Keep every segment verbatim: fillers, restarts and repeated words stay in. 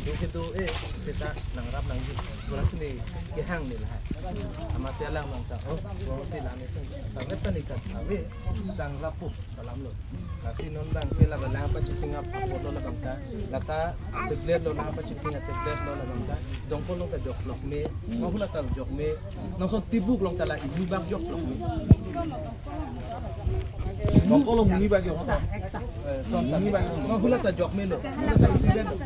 Dei kedo, eh, seta nangrap nangji. Pulang sini kehang ni lah. Amat sialang nang sa. Oh, oh, ti lami sung. Sangat tani kat ave. Tang lapu salam lo. Lasi non bang ke la lang pachiping ap apor lo labang ta. Lata tablet lo lang pachiping ap tablet lo labang ta. Dongpolo kajok lok me. Mahula ta jok me. Nangso tibuk long ta la ibu bak jok lok me. Dongpolo muni bak jok. Eh, son ta. Muni bak jok. Mahula ta jok me lo. Mahula ta isi ben lo.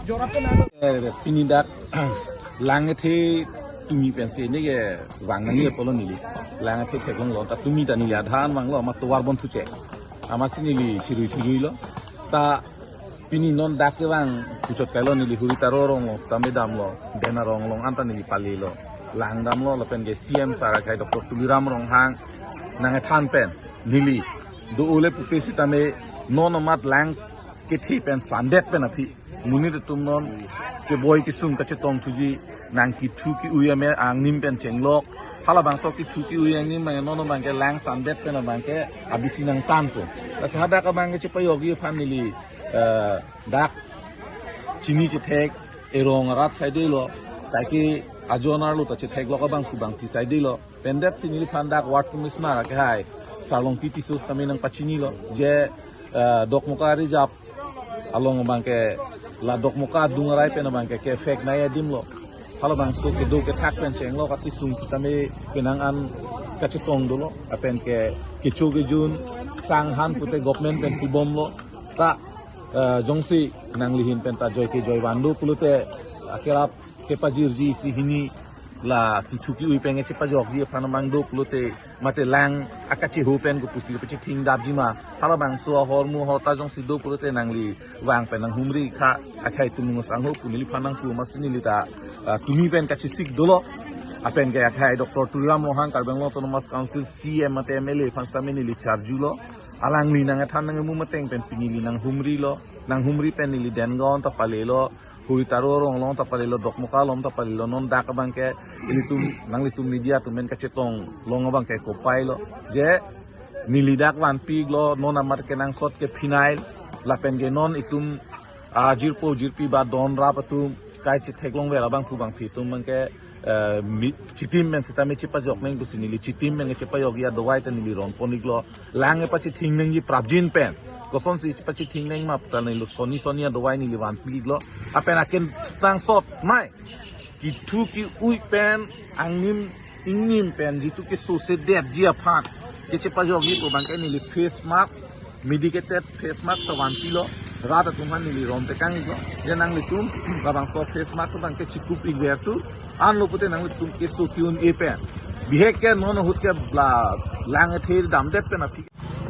Jorap ke nalo. Eh, pini dak lang kethe tumi pensi ne ke vang nangji apotlo neli. Lang kethe theklonglo ta tumi ta neli adhan vanglo, amat tovar bon thuche. Amatsi neli chirui chirui lo. Ta pini non dak kevang puchot kailo, neli Huri Taro arong along sitame damlo, Ben arong along anta neli palilo. Lang damlo lapen ke C M sir akhai Doctor Tuliram Ronghang nangkethan pen neli do ole pute sitame non amat lang kethe pen sandet pen aphi monit atum non keboi kesung kachetong thuji, nang kethu ke-ui ame angnim pen chenglok. Halabangso kethu ke-ui angnim abang non abang ke lang sandet pen abang ke abisi nangtanpo. Lasi hadak abang ke chepajokji aphan neli, eh, dak chini chethek, erong arat saide lo, kaike ajonar lo ta chetheklok abang kubang ti saide lo. Pendet si neliphan dak ward commissioner akhai Sarlongpi Tisso sitame nangpachinilo je, eh, Dokmoka Reserve along abang ke la Dokmoka adung arai pen abang ke ke fake nai adim lo. Halabangso kedo kethak pen chenglok akesung sitame penang an kachetong dolo. Lapen ke kecho kejun sang han pute government pen pibomlo. Ta, eh, jongsi nanglihin pen ta joi ke joi van do pulote akerap kepajirji isi hini la kethu ke-ui pen chepajokji aphan abang do pulote mate lang akacheho pen kopusi pachething dapji ma. Halabangso ahormu ahorta jongsi do pulote nangli vang pen nanghumri kha, akhai tumung sangho pu neliphan nangpu amatsi neli ta, ah, tumi pen kachesik dolo. Lapen ke akhai Doctor Tuliram Ronghang Karbi Anglong Autonomous Council C M mate M L A aphan sitame neli charjulo. Alangli nangkethan nangmu mateng pen pini neli nanghumrilo. Nanghumri pen neli Dengaon ta palelo. Huri Taro arong along ta palelo, Dokmoka along ta palelo, non dak abang ke ilitum, nanglitum media atum pen kachetong long abang ke kopai lo. Je neli dak vanpiklo, non amat kenangsot ke phenyl, lapen ke non itum ajirpo jirpi ba don rap atum kai chetheklong ver abang pu bang phi atum abang ke, eh, mi, chitim pen sitame chepajok nang pusi neli chitim pen chepajokji adawai ta neli ron pon-iklo. Lang e pachething nangji prapjin pen. Kosonsi pachething nang ma pu ta neli soni soni adawai neli vanpiklo. Lapen aken nangsot mai. Kethu ke-ui pen angnim ingnim pen jitu keso sedetji aphan kechepajokji pu abang ke neli face mask, medicated face mask ta vanpilo. Rat atum aphan neli ron tekang-iklo. Je nanglitum labangso face mask abang ke chikup-ik vertu. Anlo pute nanglitum keso ke-un-e pen. Bihek ke non ahut ke la lang kethe damdet pen aphi.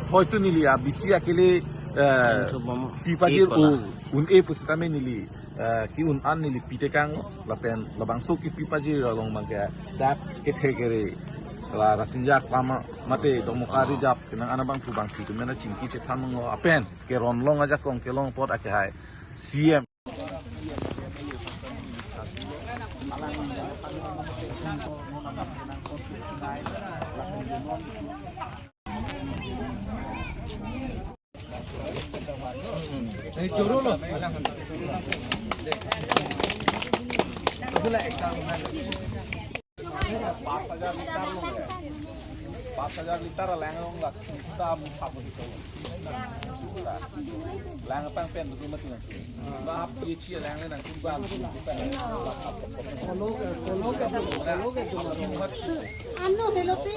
Hoitu neli abisi akele, eh, pipajir o un-e pusitame neli, eh, ke-un an neli pi tekanglo, lapen labangso kepipajir along abang ke dak kethe kere la Rasinja Klama mate Dokmoka Reserve kenang an abang pu bang phi atum pen chingki chethan longlo, lapen keron long ajakong kelong apot akhai C M. Pas hajar liter lang long lak, kita mau apa gitu? Lang apa yang pen betul mati nanti. Maaf, dia cia lang nang kumbang. Anu, hello, Pi.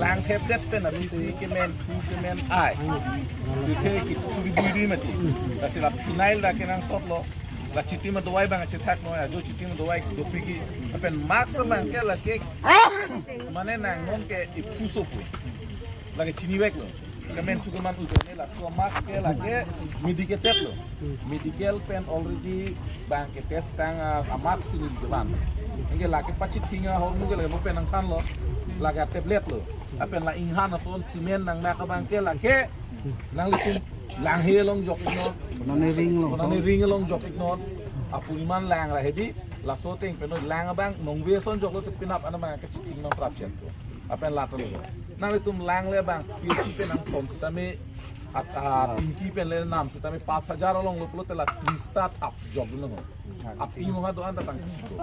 Lang thepdet pen abisi kemen thu kemen ai. Pithe ki thuri bui di mati. Lasi la phenyl dak kenangsotlo. La chitim adawai abang chethak noi, ajo chitim adawai dopik-i. Lapen mask abang ke lake mane nang non ke iphu sopu. Lake chiniveklo. Kemen chukuman ujo ne laso mask ke lake medicated lo. Medical pen already bang ke test tang a mask sini keban. Anke lake pachithing ahormu ke lake mo pen nangthanlo. Lake tablet lo. Lapen la inghan ason cement nangnak abang ke lake nanglitum langhe along jok iknon. Konane ring along. Konane ring along jok iknon. Apuriman lang ra hedi laso ateng pen lang abang nongve ason joklo te penap ana abang kachithing nangprap chen to. Lapen lato lo. Nanglitum lang le bang P H C pen nangthon sitame at a pinki pen le nam sitame pas hajar along lo pulote la tris ta thap joklo. Api mo ha do-an ta tang chito.